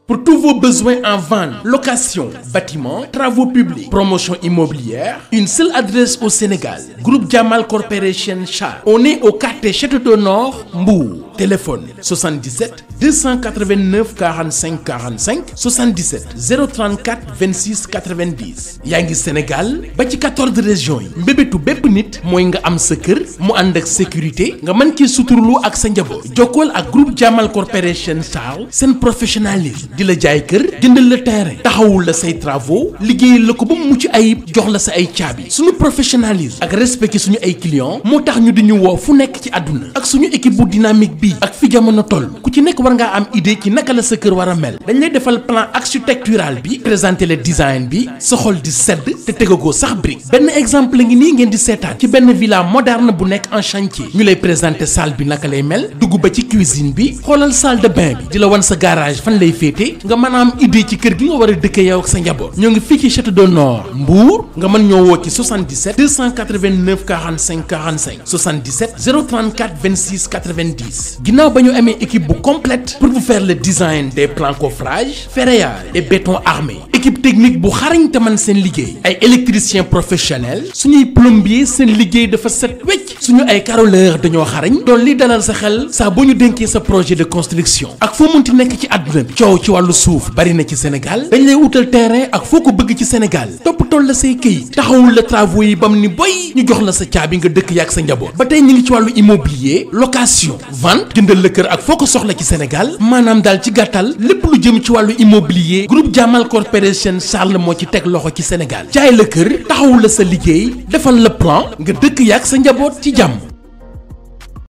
Pour tous vos besoins en vente, location, bâtiment, travaux publics, promotion immobilière, une seule adresse au Sénégal. Groupe Diamal Corporation CHAQUE. On est au quartier Château d'Eau Nord, Mbour. Téléphone 77 289 45 45 77 034 26 90. yaa ngi Sénégal ba ci 14 régions yi. mbébétu bépp nit mooy nga am sa kër mu ànd ak sécurité nga mën ci suturlu ak sa njaboot. jokkool ak groupe Diamal Corporation sarl seen professionnalisme di la jaay kër jëndal la terrain taxawul la say travaux liggéeyal la ko ba mu mucc ayib jox la sa ay caabi. suñu professionnalisme ak respect ci suñu ay clients moo tax ñu di ñu woo fu nekk ci àdduna ak suñu équipe bu dynamique bi ak fi jamono toll ku ci nekk war ngaa am idée ci naka la sa kër war a mel. dañ lay defal plan architectural bi présenter le design bi sa xol di sedd te tegagoo sax brique. benn exemple ngi nii ngeen di seetaan ci benn villa moderne bu nekk en chantier ñu lay présenter salle bi naka lay mel dugg ba ci cuisine bi xoolal salle de bain bi di la wan sa garage fan lay féete nga mën a am idée ci kër gi nga war a dëkkee yow ak sa njaboot. ñoo ngi fii ci Château d'Eau Nord Mbour nga mën ñoo woo ci 77 289 45 45 77 034 26 90. ginnaaw ba ñu amee équipe bu complète pour vous faire le design des plans coffrage ferraillage et béton armé équipe technique bu xarañ te man seen liggéey ay électriciens professionnels suñuy plombier seen liggéey dafa set wecc suñu ay carreleurs dañoo xarañ doon li dalal sa xel saa boo ñu dénkee sa projet de construction ak foo munti nekk ci àdduna bi coow ci wàllu suuf bari na ci Sénégal dañ lay wutal terrain ak foo ko bëgg ci Sénégal toppatoo la say këyit taxawul la travaux yi bam ni boy ñu jox la sa caabi nga dëkk yaak sa njaboot. ba tey ñu ngi ci wàllu immobilier location vente jëndal la kër ak foo ko soxla ci Sénégal maanaam daal ci gàttal lépp lu jëm ci wàllu immobilier groupe Diamal Corporation sarl moo ci teg loxo ci Sénégal jaay la kër taxawul la sa liggéey defal la plan nga dëkk yaak sa njaboot ci jàmm.